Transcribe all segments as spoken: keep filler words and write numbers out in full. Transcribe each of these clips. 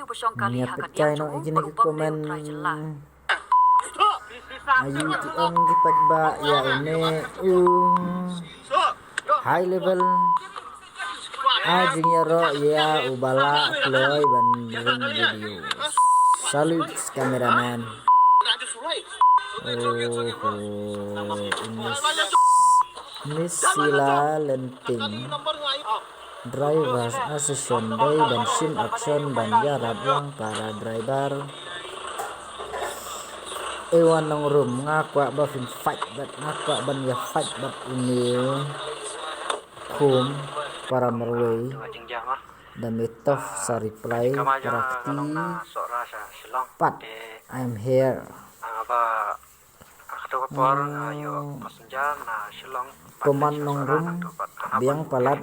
Ngi ïa peit kai noh ïa kine ki comment. Ayu ki ong ki paidbah ïa une u high level. Ai jingïaroh ïa u ba la kloi ban ring video. Salute cameraman. Oh, Miss Sila Lenting. Drivers Association dei ban shim action ban ïarap lang para driver. Ewan Nongrum, nga kwah ba phin fight bad, nga kwah ban ïa fight bad une u khun para marwei. Da me tough sa reply para kti. Pat, I'm here. Koman Nongrum, biang palat,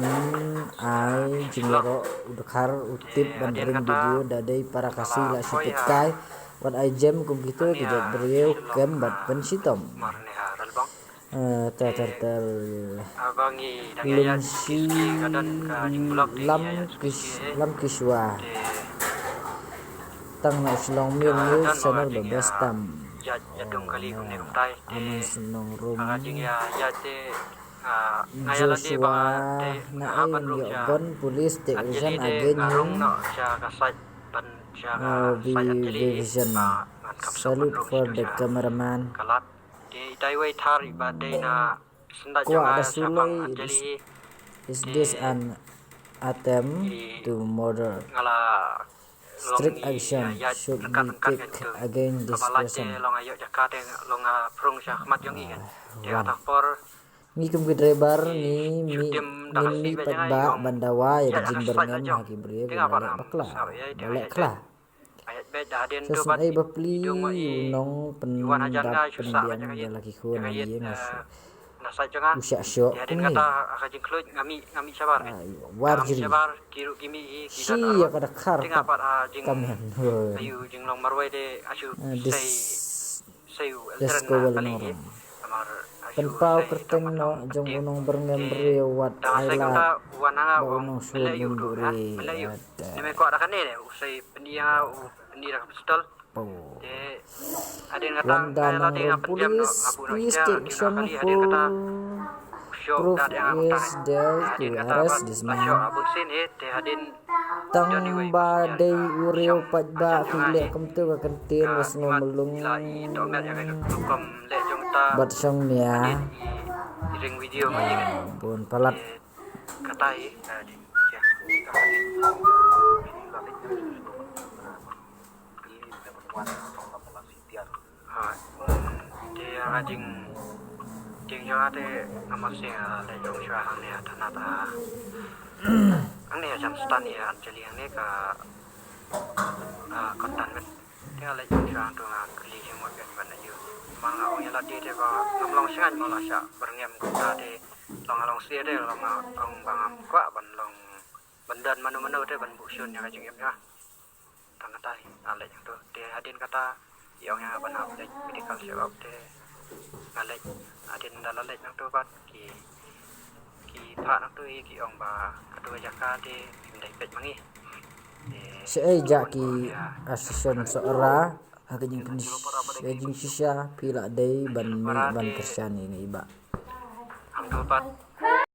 nin ai jingïaroh u dkhar u tip ban ring video da dei para Khasi la shu tip kai. Wat ai jem kum kito ki jait briew kem bad pynshitom. Eh, ter ter ter. Lum shi lam kish lam kishwa. Tang na Shillong Mail News Channel the best tam. Aman Nongrum. Joshua, na ai ïoh gon police te urgent again him. Uh, be vision. Salute for the cameraman. Kwah da suloi, is, is this an attempt to murder? Strict action should be take against this person. Ngi kum ki driver ngi mih, ngin mih pat ba ban dawa ïa ka jingbyrngem ha ki briew ki la leh bakla, ba leh kla. Sa sngewbha plie u nongpyndap pynbiang ïa la ki khun ha ïing. U shah shoh kumne. Ai, war jri. Shi ïa ka dkhar pat. Kamen. Dis Disco Wal Nongrum. Pynpaw kyrteng noh jong u nongbyrngem briew wat ai lad ba u nongshu bun buhrieh. Wanda Nongrum, police, please take some full proof is there to arrest this man. Tang ba dei u riew paidbah ki leh kumto ka kyntien ba sngewmlung. Bad shong nia. Ah, bun palat. Ha, te ha jing, jing jong nga te nga mut shu, ah, leh jong shuwa hangne ha thana ta. Hangne ha Jamstad ne, Anjali hangne ka, ah, Kontan met. Te nga leh jong shuwa hangto nga kylli jingmut jong ban ïa. Ma nga ong ïa lade te ba ngam long shngaiñ mo la shah byrngem kumta te long nga long sih te long nga ong ba ngam kwah ban long ban don mano mano te ban buh shun ïa ka jingim ïa. Tang kata hi, nga leit hangto. Te hadien kata, i ong ïa nga ban hap leit medical check up te. Nga leit, hadien da la leit hangto pat, ki, ki phah hangto hi, ki ong ba, kato ka jaka te, phim dei peit ma ngi. Te, shaei ja ki association Sohra, ha ka jingpynshisha, phi la dei ban mih ban kyrshan ïa i bah. Hangto pat,